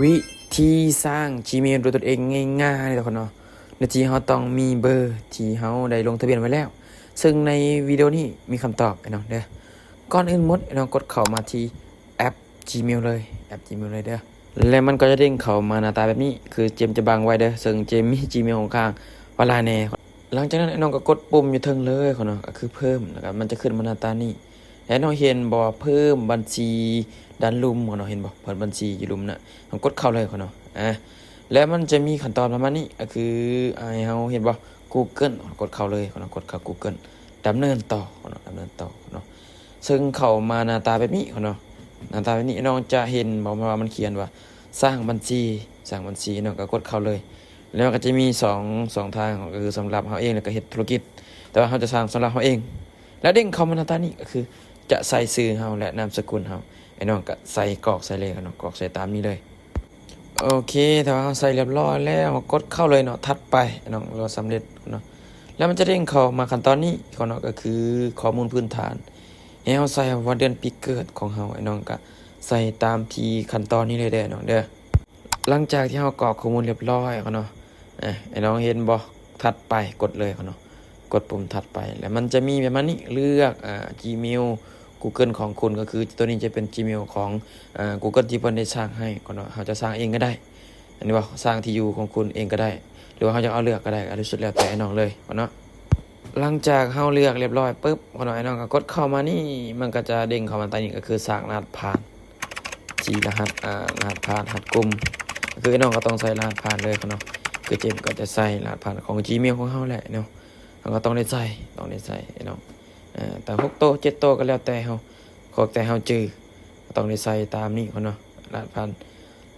ວິທີສ້າງ Gmail ດ້ວຍຕົນເອງງ່າຍໆເນາະ ໂດຍທີ່ເຮົາຕ້ອງມີເບີທີ່ເຮົາໄດ້ລົງທະບຽນໄວ້ແລ້ວ ເຊິ່ງໃນວິດີໂອນີ້ມີຄຳຕອບ ອ້າຍນ້ອງເດີ. ກ່ອນອື່ນໝົດ ອ້າຍນ້ອງກົດເຂົ້າມາທີ່ແອັບ Gmail ເລີຍ ແອັບ Gmail ເລີຍເດີ ແລະມັນກໍຈະເດ້ງເຂົ້າມາໜ້າຕາແບບນີ້ ຄືເຈມຈະບັງໄວ້ເດີ ເຊິ່ງເຈມມີ Gmail ຂ້າງໆ ໄວ້ຫຼາຍແດ່. ຫຼັງຈາກນັ້ນ ອ້າຍນ້ອງກໍກົດປຸ່ມຢູ່ເທິງເລີຍເນາະ ກໍຄືເພີ່ມ ແລ້ວກໍມັນຈະຂຶ້ນມາໜ້າຕານີ້. ແລ້ວນ້ອງເຫັນບໍ່ ເພີ່ມບັນຊີດ້ານລຸ່ມເນາະ ເຫັນບໍ່ ເພີ່ມບັນຊີຢູ່ລຸ່ມນະ ເຮົາກົດເຂົ້າເລີຍເນາະ ອາ ແລ້ວມັນຈະມີຂັ້ນຕອນປະມານນີ້ ກໍຄື ອາ ໃຫ້ເຮົາເຫັນບໍ່ Google ເນາະ ກົດເຂົ້າເລີຍເນາະ ກົດເຂົ້າ Google ດຳເນີນຕໍ່ເນາະ ດຳເນີນຕໍ່ເນາະ ເຊິ່ງເຂົ້າມາໜ້າຕາແບບນີ້ເນາະ ໜ້າຕາແບບນີ້ ນ້ອງຈະເຫັນບໍ່ວ່າມັນຂຽນວ່າສ້າງບັນຊີ ສ້າງບັນຊີ ນ້ອງກໍກົດເຂົ້າເລີຍ ແລ້ວມັນກໍຈະມີສອງ ສອງທາງ ກໍຄືສຳລັບເຮົາເອງ ແລ້ວກໍເຮັດທຸລະກິດ ແຕ່ວ່າເຮົາຈະສ້າງສຳລັບເຮົາເອງ ແລ້ວເດ້ງເຂົ້າມາໜ້າຕານີ້ ກໍຄືຈະໃສ່ຊື່ເຮົາ ແລະ ນາມສະກຸນເຮົາ ອ້າຍນ້ອງກໍໃສ່ ກອກໃສ່ເລີຍເນາະ ກອກໃສ່ຕາມນີ້ເລີຍ. ໂອເຄ ຖ້າວ່າເຮົາໃສ່ລຽບຮ້ອຍແລ້ວ ເຮົາກົດເຂົ້າເລີຍເນາະ ຖັດໄປເນາະ ເຮົາສຳເລັດເນາະ ແລ້ວມັນຈະເດ້ງເຂົ້າມາຂັ້ນຕອນນີ້ເນາະ ກໍຄືຂໍ້ມູນພື້ນຖານ ໃຫ້ເຮົາໃສ່ວ່າເດືອນປີເກີດຂອງເຮົາ ອ້າຍນ້ອງກໍໃສ່ຕາມທີ່ຂັ້ນຕອນນີ້ເລີຍເດີ ນ້ອງເດີ. ຫຼັງຈາກທີ່ເຮົາກອກຂໍ້ມູນລຽບຮ້ອຍເນາະ ອາ ອ້າຍນ້ອງເຫັນບໍ່ ຖັດໄປ ກົດເລີຍເນາະ ກົດປຸ່ມຖັດໄປ ແລ້ວມັນຈະມີປະມານນີ້ ເລືອກ ອາ Gmail Google ຂອງຄຸນ ກໍຄືໂຕນີ້ຈະເປັນ Gmail ຂອງ ອາ Google ທີ່ເພິ່ນໄດ້ສ້າງໃຫ້ເນາະ ເຮົາຈະສ້າງເອງກໍໄດ້ ເຫັນບໍ່ ສ້າງທີ່ຢູ່ຂອງຄຸນເອງກໍໄດ້ ຫຼືວ່າເຮົາຢາກເອົາເລືອກກໍໄດ້ ອັນນີ້ສຸດແລ້ວແຕ່ອ້າຍນ້ອງເລີຍເນາະ. ຫຼັງຈາກເຮົາເລືອກລຽບຮ້ອຍປຶບເນາະ ອ້າຍນ້ອງກໍກົດເຂົ້າມານີ້ ມັນກໍຈະເດ້ງເຂົ້າມາໃຕ້ນີ້ ກໍຄືສ້າງລະຫັດຜ່ານ ທີ່ລະຫັດ ອາ ລະຫັດຜ່ານ ລະຫັດກຸ່ມ ກໍຄືອ້າຍນ້ອງກໍຕ້ອງໃສ່ລະຫັດຜ່ານເລີຍເນາະ ຄືເຈມກໍຈະໃສ່ລະຫັດຜ່ານຂອງ Gmail ຂອງເຮົາແຫຼະເນາະ ເຮົາກໍຕ້ອງໄດ້ໃສ່ ຕ້ອງໄດ້ໃສ່ເນາະ ເອີ ແຕ່ຫົກໂຕ ເຈັດໂຕກໍແລ້ວແຕ່ເຮົາ ຂໍແຕ່ເຮົາຈື່ ກໍຕ້ອງໄດ້ໃສ່ຕາມນີ້ເນາະ ລະຫັດຜ່ານ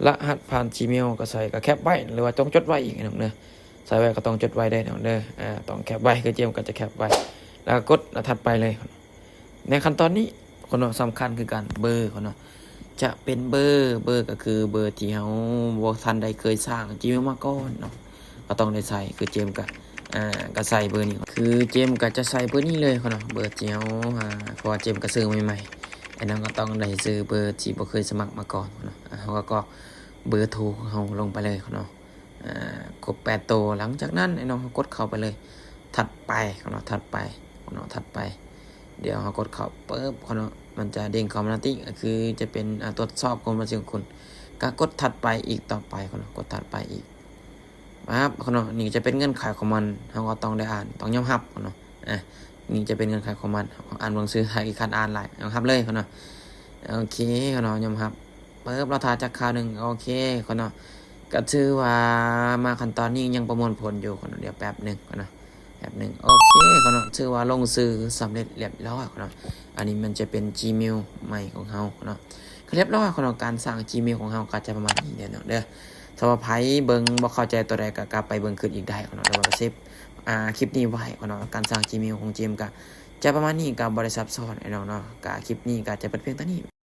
ລະຫັດຜ່ານ Gmail ກໍໃສ່ ກໍແຄັບໄວ້ ຫຼືວ່າຕ້ອງຈົດໄວ້ອີກເນາະ ໃສ່ໄວ້ກໍຕ້ອງຈົດໄວ້ເດີເນາະ ອາ ຕ້ອງແຄັບໄວ້ ຄືເຈມກໍຈະແຄັບໄວ້ ແລ້ວກໍກົດ ແລ້ວຖັດໄປເລີຍ. ໃນຂັ້ນຕອນນີ້ເນາະ ສຳຄັນຄືກັນ ເບີເນາະ ຈະເປັນເບີ ເບີກໍຄືເບີທີ່ເຮົາບໍ່ທັນໄດ້ເຄີຍສ້າງ Gmail ມາກ່ອນເນາະ ກໍຕ້ອງໄດ້ໃສ່ ຄືເຈມກໍ ອາ ກໍໃສ່ເບີນີ້ ຄືເຈມກໍຈະໃສ່ເບີນີ້ເລີຍເນາະ ເບີທີ່ເຮົາ ອາ ເພາະວ່າເຈມກໍຊື້ໃໝ່ໆ ອັນນັ້ນກໍຕ້ອງໄດ້ຊື້ເບີທີ່ບໍ່ເຄີຍສະໝັກມາກ່ອນເນາະ ອາ ເຮົາກໍກອກເບີໂທຂອງເຮົາລົງໄປເລີຍເນາະ ອາ ຄົບແປດໂຕ ຫຼັງຈາກນັ້ນ ອ້າຍນ້ອງກໍກົດເຂົ້າໄປເລີຍ ຖັດໄປເນາະ ຖັດໄປເນາະ ຖັດໄປ ດຽວເຮົາກົດເຂົ້າປຶບເນາະ ມັນຈະເດ້ງເຂົ້າມາໜ້ານີ້ ກໍຄືຈະເປັນ ອາ ການກວດສອບຂໍ້ມູນບັນຊີຂອງຄຸນ ກໍກົດຖັດໄປອີກຕໍ່ໄປເນາະ ກົດຖັດໄປອີກ ປັບເນາະ ນີ້ຈະເປັນເງື່ອນໄຂຂອງມັນ ເຮົາກໍຕ້ອງໄດ້ອ່ານ ຕ້ອງຍອມຮັບເນາະ ອາ ນີ້ຈະເປັນເງື່ອນໄຂຂອງມັນ ເຮົາອ່ານເບິ່ງຊື່ ຖ້າຂີ້ຄ້ານອ່ານຫຼາຍ ຍອມຮັບເລີຍເນາະ ໂອເຄເນາະ ຍອມຮັບ ປຶບ ລໍຖ້າຈັກຄາວໜຶ່ງ ໂອເຄເນາະ ກໍຖືວ່າມາຂັ້ນຕອນນີ້ຍັງປະມວນຜົນຢູ່ເນາະ ດຽວແປັບໜຶ່ງເນາະ ແປັບໜຶ່ງ ໂອເຄເນາະ ຖືວ່າລົງຊື່ສຳເລັດລຽບຮ້ອຍເນາະ ອັນນີ້ມັນຈະເປັນ Gmail ໃໝ່ຂອງເຮົາເນາະ ກໍລຽບຮ້ອຍເນາະ ການສ້າງ Gmail ຂອງເຮົາກໍຈະປະມານນີ້ເດີເນາະ ຖ້າວ່າໃຜເບິ່ງບໍ່ເຂົ້າໃຈຕົວໃດກໍກັບໄປເບິ່ງຄືນອີກໄດ້ເນາະ ຫຼືວ່າເຊບ ອາ ຄລິບນີ້ໄວ້ເນາະ ການສ້າງ Gmail ຂອງເຈມກໍຈະປະມານນີ້ ກໍບໍ່ໄດ້ຊັບຊ້ອນ ອ້າຍນ້ອງເນາະ ກໍຄລິບນີ້ກໍຈະເບິດພຽງເທົ່ານີ້.